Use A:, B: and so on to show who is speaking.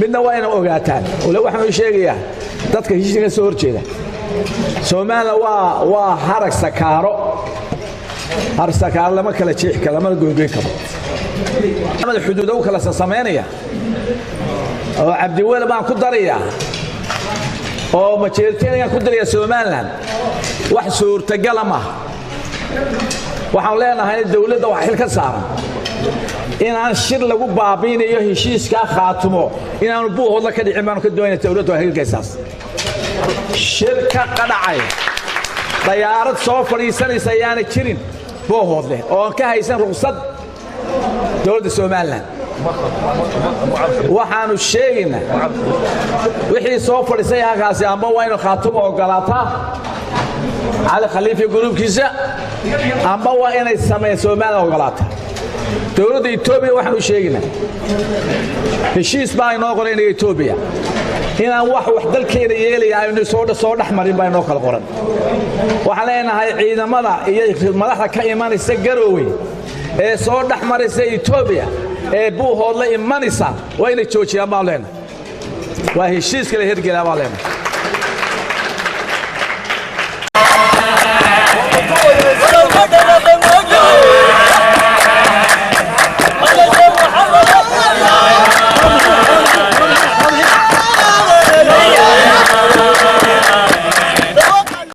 A: Midna waa ina ogaataan ole, waxaan u sheegayaa dadka heshiiska ka soo hor jeeda: Somaliland waa harag sakaaro. Harag sakaaro lama kala jeexi karo, lamana goygoyn karo. Xuduuda u kala samaynaya oo Cabdiweli baan ku darayaa oo Majeerteenayaan ku daraya Somaliland, wax suurtagala maaha. Waxaan leenahay dowladda wax xil ka saaran inaan shir lagu baabiinayo heshiiskaa Khaatumo inaanu Buuhoodla ka dhicin baanu ka doonayna. Dowladdu waa hirgaysaas shir ka qadhacay. Dayaarad soo fadhiisanaysa ayaana jirin Buuhoodleh oo aan ka haysan ruqsad dowladda Somaliland. Waxaannu sheegaynaa wixii soo fadhiisay halkaasi amba waa inu Khaatumo ogolaataa Cali Khaliif iyo gruubkiisa, amba waa inay sameeyeen Somaliland ogolaataa. Dowladda Etoobiya waxaanu sheegaynaa heshiis baa inoo qoray inaga Etoobiya inaan wax dalkeena yeelaya aynu soo dhex marin baa inoo kala qoran. Waxaan leenahay ciidamada iyo madaxda ka imanaysa Garoowe ee soo dhex maraysa Etoobiya ee Buuhoodla imanaysa waa inay joojiyaan baan leenahay. Waa heshiiska la hirgelaa baan leenahay.